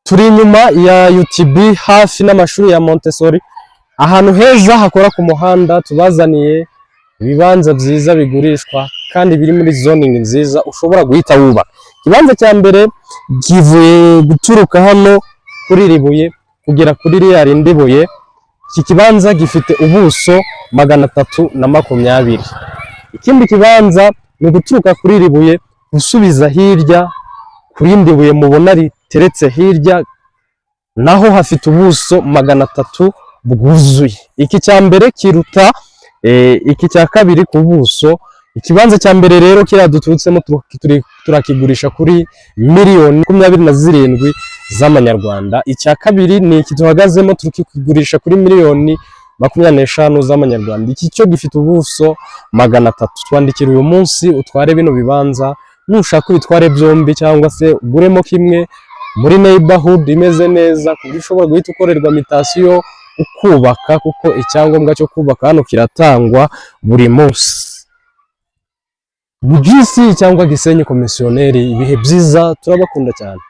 Turi inyuma ya UTB, hafi n'amashuri ya Montessori, ahantu heza hakora ku muhanda. Tubazaniye ibibanza byiza bigurishwa kandi biri muri zoning nziza ushobora guhita wubaka. Ikibanza cya mbere kivuye guturuka hano kuri iri buye kugera kuri ririya rindi buye. Iki kibanza gifite ubuso 320. Ikindi kibanza ni uguturuka kuri iri buye gusubiza hirya ku rindi buye mubona riteretse hirya, naho hafite ubuso 300 bwuzuye. Iki cya mbere kiruta iki cya kabiri ku buso. Ikibanza cya mbere rero kiriya duturutsemo turakigurisha kuri miliyoni 27 z'amanyarwanda. Icya kabiri ni iki duhagazemo, tukikugurisha kuri miliyoni 25 z'amanyarwanda. Iki cyo gifite ubuso 300. Twandikira uyu munsi utware bino bibanza. Nushaka ubitware byombi cyangwa se uguremo kimwe muri neighborhood imeze neza, ku buryo ushobora guhita ukorerwa mutation ukubaka, kuko icyangombwa cyo kubaka hano kiratangwa buri munsi. Mu GC cyangwa Gisenyi Komisiyoneri, ibihe byiza, turabakunda cyane.